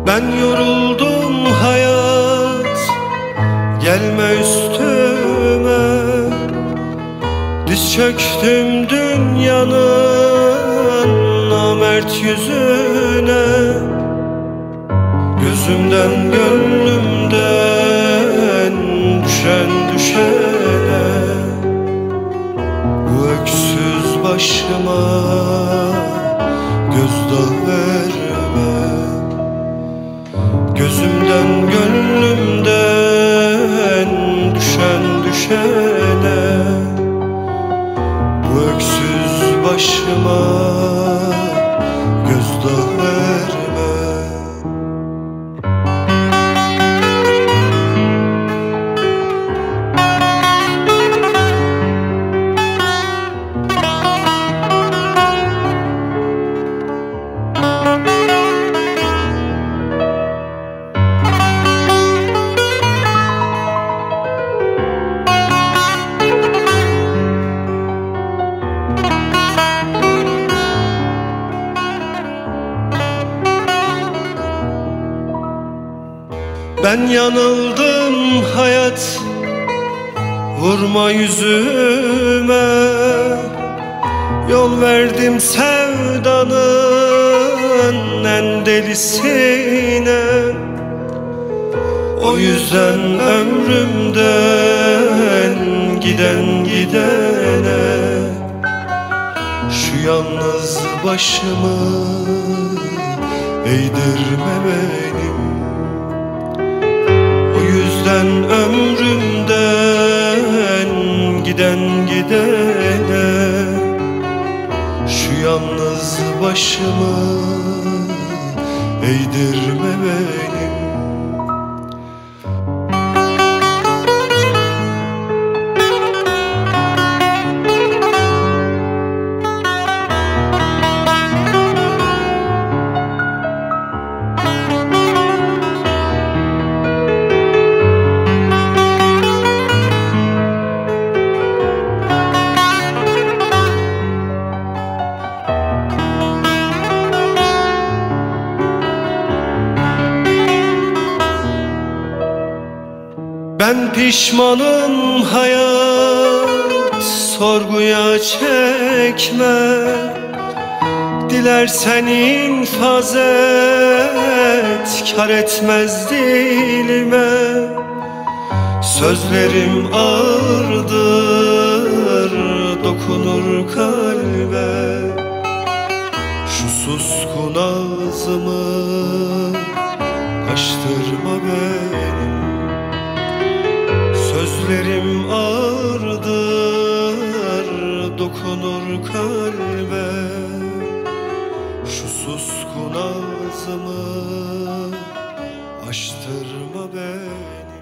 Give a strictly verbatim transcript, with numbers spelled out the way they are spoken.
من یورولدوم حیات، گلمه اوستومه. دیز چؤکدوم دونیانین نامرد یوزونه. گؤزومدن، گؤنلومدن دوشن دوشنه، بو اؤکسوز باشیما گؤز داغ وئرمه. گؤزومدن، گؤنلومدن دوشن دوشنه، بو اؤکسوز باشیما گؤز داغ وئرمه. من یانیلدیم حیات، وورما یوزومه. یول وئردیم سئودانین ان دئلی‌سینه. او یوزدن عؤمرومدن گئدن گئدنه، شو یالنیز باشیمی اَیدیرمه منیم. او یوزدن عؤمرومدن گئدن گئدنه، شو یالنیز باشیمی اَیدیرمه منیم. من پیشمانیم حیات، سورغویا چکمه. دیلر سنین فاضت کار ائتمز دیلیمه. سؤزلریم آغیردیر، دوکونور قلبه. شو سوسکون آغزیمی آچدیرما منیم. سؤزلریم آغیردیر، دوکونور قلبه. شو سوسکون آغزیمی آچدیرما منیم.